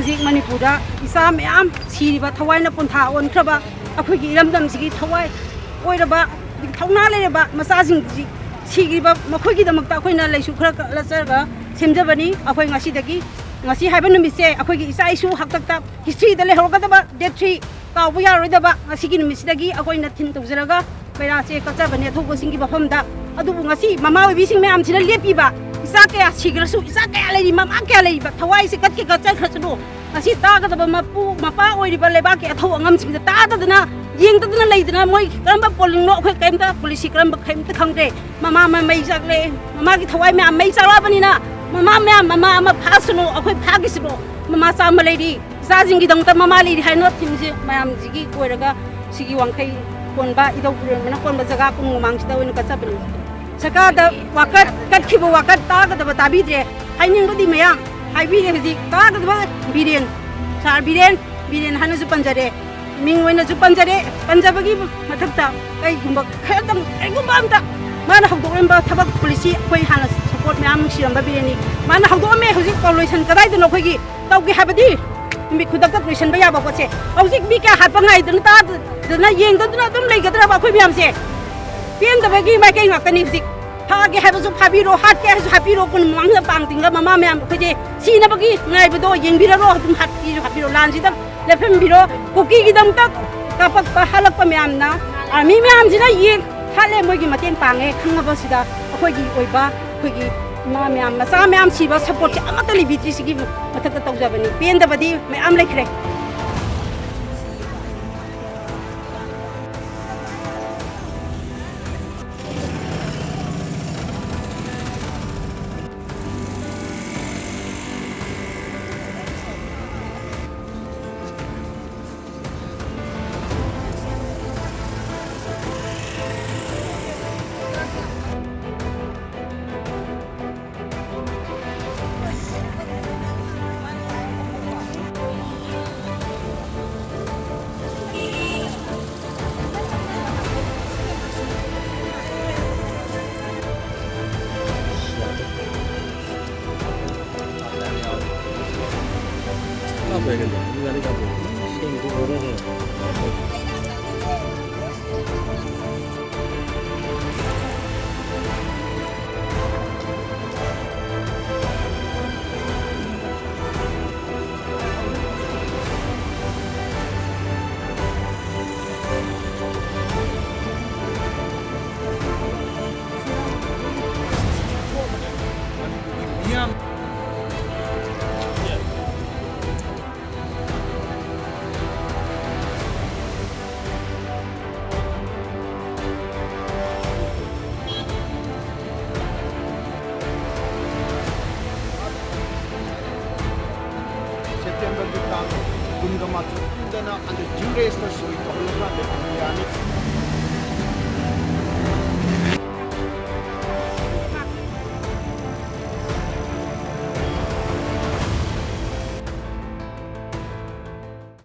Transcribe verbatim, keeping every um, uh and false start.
ꯍꯧꯖꯤꯛ ꯃꯅꯤꯄꯨꯔꯗ ꯏꯆꯥ ꯃꯌꯥꯝ ꯁꯤꯔꯤꯕ, ꯊꯋꯥꯏꯅ ꯄꯣꯟꯊꯥ ꯑꯣꯟꯈ꯭ꯔꯕ, ꯑꯩꯈꯣꯏꯒꯤ ꯏꯔꯝꯗꯝꯁꯤꯒꯤ ꯊꯋꯥꯏ ꯑꯣꯏꯔꯕ, ꯊꯧꯅꯥ ꯂꯩꯔꯕ ꯃꯆꯥꯁꯤꯡꯁꯤ ꯁꯤꯈ꯭ꯔꯤꯕ ꯃꯈꯣꯏꯒꯤꯗꯃꯛꯇ ꯑꯩꯈꯣꯏꯅ ꯂꯩꯁꯨ ꯈꯔ ꯀꯠꯂꯆꯔꯒ ꯁꯦꯝꯖꯕꯅꯤ꯫ ꯑꯩꯈꯣꯏ ꯉꯁꯤꯗꯒꯤ, ꯉꯁꯤ ꯍꯥꯏꯕ ꯅꯨꯃꯤꯠꯁꯦ ꯑꯩꯈꯣꯏꯒꯤ ꯏꯆꯥ ꯏꯁꯨ ꯍꯥꯛꯇꯛꯇ historyꯗ ꯂꯩꯍꯧꯔꯒꯗꯕ date three, ꯀꯥꯎꯕ ꯌꯥꯔꯣꯏꯗꯕ ꯉꯁꯤꯒꯤ ꯅꯨꯃꯤꯠꯁꯤꯗꯒꯤ ꯑꯩꯈꯣꯏꯅ ꯊꯤꯝ ꯇꯧꯖꯔꯒ ꯃꯩꯔꯥꯁꯦ ꯀꯠꯆꯕꯅꯦ ꯑꯊꯧꯕꯁꯤꯡꯒꯤ ꯃꯐꯝꯗ꯫ ꯑꯗꯨꯕꯨ ꯉꯁꯤ ꯃꯃꯥ ꯑꯣꯏꯕꯤꯁꯤꯡ ꯃꯌꯥꯝꯁꯤꯅ ꯂꯦꯞꯄꯤꯕ, ꯏꯆꯥ ꯀꯌꯥ ꯁꯤꯈ꯭ꯔꯁꯨ, ꯏꯆꯥ ꯀꯌꯥ ꯂꯩꯔꯤ, ꯃꯃꯥ ꯀꯌꯥ ꯂꯩꯔꯤꯕ, ꯊꯋꯥꯏꯁꯦ ꯀꯠꯀꯦ ꯀꯠꯆꯈ꯭ꯔꯁꯅꯨ꯫ ꯉꯁꯤ ꯇꯥꯒꯗꯕ ꯃꯄꯨ ꯃꯄꯥ ꯑꯣꯏꯔꯤꯕ ꯂꯩꯕꯥꯛꯀꯤ ꯑꯊꯧ ꯑꯉꯝꯁꯤꯡꯗ ꯇꯥꯗꯗꯅ, ꯌꯦꯡꯗꯗꯅ ꯂꯩꯗꯅ, ꯃꯣꯏ ꯀꯔꯝꯕ ꯄꯣꯂꯤꯡꯅꯣ, ꯑꯩꯈꯣꯏ ꯀꯔꯤꯝꯇ policy ꯀꯔꯝꯕ ꯀꯔꯤꯝꯇ ꯈꯪꯗ꯭ꯔꯦ꯫ ꯃꯃꯥ ꯑꯃ ꯃꯩ ꯆꯥꯛꯂꯦ, ꯃꯃꯥꯒꯤ ꯊꯋꯥꯏ ꯃꯌꯥꯝ ꯃꯩ ꯆꯥꯛꯂꯛꯑꯕꯅꯤꯅ, ꯃꯃꯥ ꯃꯌꯥꯝ, ꯃꯃꯥ ꯑꯃ ꯐꯥꯁꯅꯨ, ꯑꯩꯈꯣꯏ ꯐꯥꯈꯤꯁꯅꯨ꯫ ꯃꯃꯥ ꯆꯥꯝꯃ ꯂꯩꯔꯤ, ꯏꯆꯥꯁꯤꯡꯒꯤꯗꯃꯛꯇ ꯃꯃꯥ ꯂꯩꯔꯤ ꯍꯥꯏꯅ ꯊꯤꯝꯁꯦ ꯃꯌꯥꯝꯁꯤꯒꯤ ꯑꯣꯏꯔꯒ ꯁꯤꯒꯤ ꯋꯥꯡꯈꯩ ꯀꯣꯟꯕ ꯏꯙꯧ ꯄꯨꯔꯦꯟꯕꯅ ꯀꯣꯟꯕ ꯖꯒꯥ ꯀꯨꯟ ꯃꯃꯥꯡꯁꯤꯗ ꯑꯣꯏꯅ ꯀꯠꯆꯕꯅꯤ꯫ ꯁꯔꯀꯥꯔꯗ ꯋꯥꯀꯠ ꯀꯠꯈꯤꯕ ꯋꯥꯀꯠ ꯇꯥꯒꯗꯕ ꯇꯥꯕꯤꯗ꯭ꯔꯦ ꯍꯥꯏꯅꯤꯡꯕꯗꯤ ꯃꯌꯥꯝ ꯍꯥꯏꯕꯤꯔꯦ꯫ ꯍꯧꯖꯤꯛ ꯇꯥꯒꯗꯕ ꯕꯤꯔꯦꯟ, ꯁꯥꯔ ꯕꯤꯔꯦꯟ, ꯕꯤꯔꯦꯟ ꯍꯥꯏꯅꯁꯨ ꯄꯟꯖꯔꯦ, ꯃꯤꯡ ꯑꯣꯏꯅꯁꯨ ꯄꯟꯖꯔꯦ꯫ ꯄꯟꯖꯕꯒꯤ ꯃꯊꯛꯇ ꯀꯩꯒꯨꯝꯕ ꯈꯔꯇꯪ, ꯀꯩꯒꯨꯝꯕ ꯑꯝꯇ ꯃꯥꯅ ꯍꯧꯗꯣꯛꯂꯝꯕ ꯊꯕꯛ policy ꯑꯩꯈꯣꯏ ꯍꯥꯟꯅ support ꯃꯌꯥꯝ ꯅꯨꯡꯁꯤꯔꯝꯕ ꯕꯤꯔꯦꯟꯅꯤ꯫ ꯃꯥꯅ ꯍꯧꯗꯣꯛꯑꯝꯃꯦ꯫ ꯍꯧꯖꯤꯛ ꯄꯣꯂꯨꯁꯟ ꯀꯗꯥꯏꯗꯅꯣ ꯑꯩꯈꯣꯏꯒꯤ ꯇꯧꯒꯦ ꯍꯥꯏꯕꯗꯤ ꯅꯨꯃꯤꯠ ꯈꯨꯗꯛꯇ ꯂꯣꯏꯁꯤꯟꯕ ꯌꯥꯕ ꯄꯣꯠꯁꯦ ꯍꯧꯖꯤꯛ ꯃꯤ ꯀꯌꯥ ꯍꯥꯠꯄ ꯉꯥꯏꯗꯅ ꯇꯥꯗꯅ ꯌꯦꯡꯗꯗꯨꯅ ꯑꯗꯨꯝ ꯂꯩꯒꯗ꯭ꯔꯕ ꯑꯩꯈꯣꯏ ꯃꯌꯥꯝꯁꯦ? ꯄꯦꯟꯗꯕꯒꯤ ꯃꯥꯏꯀꯩ ꯉꯥꯛꯇꯅꯤ꯫ ꯍꯧꯖꯤꯛ ꯐꯥꯒꯦ ꯍꯥꯏꯕꯁꯨ ꯐꯥꯕꯤꯔꯣ, ꯍꯥꯠꯀꯦ ꯍꯥꯏꯕꯁꯨ ꯍꯥꯠꯄꯤꯔꯣ, ꯀꯨꯟ ꯃꯃꯥꯡꯗ ꯄꯥꯡ ꯇꯤꯡꯒ ꯃꯃꯥ ꯃꯌꯥꯝ ꯑꯩꯈꯣꯏꯁꯦ ꯁꯤꯅꯕꯒꯤ ꯉꯥꯏꯕꯗꯣ ꯌꯦꯡꯕꯤꯔꯔꯣ, ꯑꯗꯨꯝ ꯍꯥꯠꯄꯤꯁꯨ ꯍꯥꯠꯄꯤꯔꯣ, ꯂꯥꯟꯁꯤꯗ ꯂꯦꯞꯍꯟꯕꯤꯔꯣ꯫ ꯀꯨꯀꯤꯒꯤꯗꯃꯛꯇ ꯀꯥꯞꯄꯛꯄ ꯍꯥꯠꯂꯛꯄ ꯃꯌꯥꯝꯅ ꯑꯥꯔꯃꯤ ꯃꯌꯥꯝꯁꯤꯅ ꯌꯦꯡ ꯍꯥꯠꯂꯦ, ꯃꯣꯏꯒꯤ ꯃꯇꯦꯡ ꯄꯥꯡꯉꯦ ꯈꯪꯉꯕꯁꯤꯗ ꯑꯩꯈꯣꯏꯒꯤ ꯑꯣꯏꯕ ꯑꯩꯈꯣꯏꯒꯤ ꯏꯃꯥ ꯃꯌꯥꯝ, ꯃꯆꯥ ꯃꯌꯥꯝ ꯁꯤꯕ supportꯁꯦ ꯑꯃꯠꯇ ꯂꯩꯕꯤꯗ꯭ꯔꯤꯁꯤꯒꯤ ꯃꯊꯛꯇ ꯇꯧꯖꯕꯅꯤ꯫ ꯄꯦꯟꯗꯕꯗꯤ ꯃꯌꯥꯝ ꯂꯩꯈ꯭ꯔꯦ꯫ ꯁꯦꯞꯇꯦꯝꯕꯔꯒꯤ ꯇꯥꯡ ꯀꯨꯟꯒ ꯃꯥꯊꯣꯏ ꯀꯨꯝꯗꯅ ꯑꯟꯗꯔ ꯖ꯭ꯌꯨ ꯔꯦꯁꯇ ꯁꯣꯏ ꯇꯧꯍꯜꯂꯒ ꯂꯩꯍꯟꯕ ꯌꯥꯅꯤ꯫